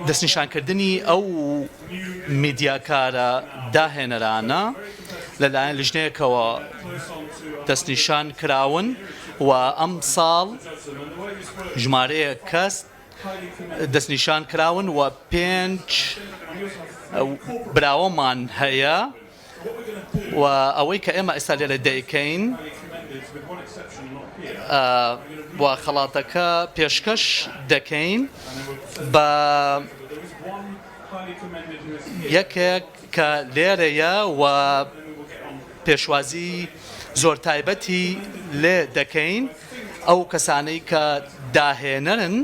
دەستنیشانکردنی ئەو میدیاکارە داهێنەرانە لەلایەن لیژنەیەکەوە دەستنیشان کراون و ئەمساڵ ژمارەیەک کەس دەستنیشان کراون و پێنج براوەمان هەیە و ئەوەی کە ئێمە ئێستا لێرە دەیکەین و خەڵاتەکە پێشکەش دەکەین بە یەکێک کە لێرەیە و پێشوازی زۆر تایبەتی لێ دەکەین ئەو کەسانەی کە داهێنەرن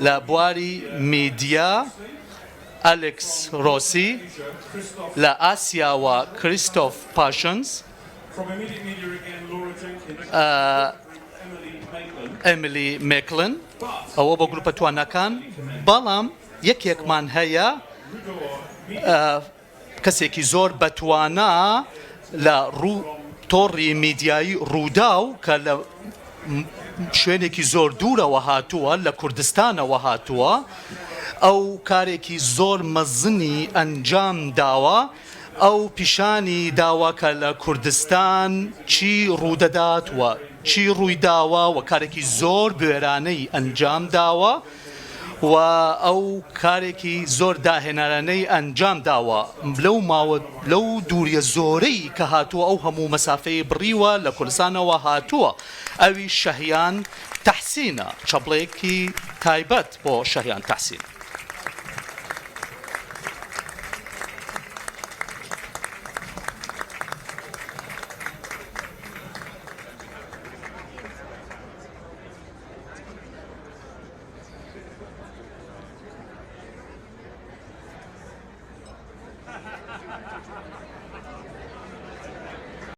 لە بواری میدیا ئەلێکس ڕۆسی، لە ئاسیاوە کریستۆف پاشنز، ئێمیلی مێکلن، ئەوە بۆ گروپە تواناکان، بەڵام یەکێکمان هەیە کەسێکی زۆر بەتوانا لە ڕوو تۆڕی میدیایی ڕووداو کە لە شوێنێکی زۆر دوورەوە هاتووە، لە کوردستانەوە هاتووە، ئەو کارێکی زۆر مەزنی ئەنجام داوە، ئەو پیشانی داوە کە لە کوردستان چی ڕوودەدات و چی ڕووی داوە و کارێکی زۆر بوێرانەی ئەنجام داوە. و ئەو کارێکی زۆر داهێنەرانەی ئەنجام داوە لەو ماوە لەو دووریە زۆرەی کە هاتووە ئەو هەموو مەسافەی بڕیوە لە کوردستانەوە هاتووە ئەویش شەهیان تەحسینە چەپڵەیەکی تایبەت بۆ شەهیان تەحسین.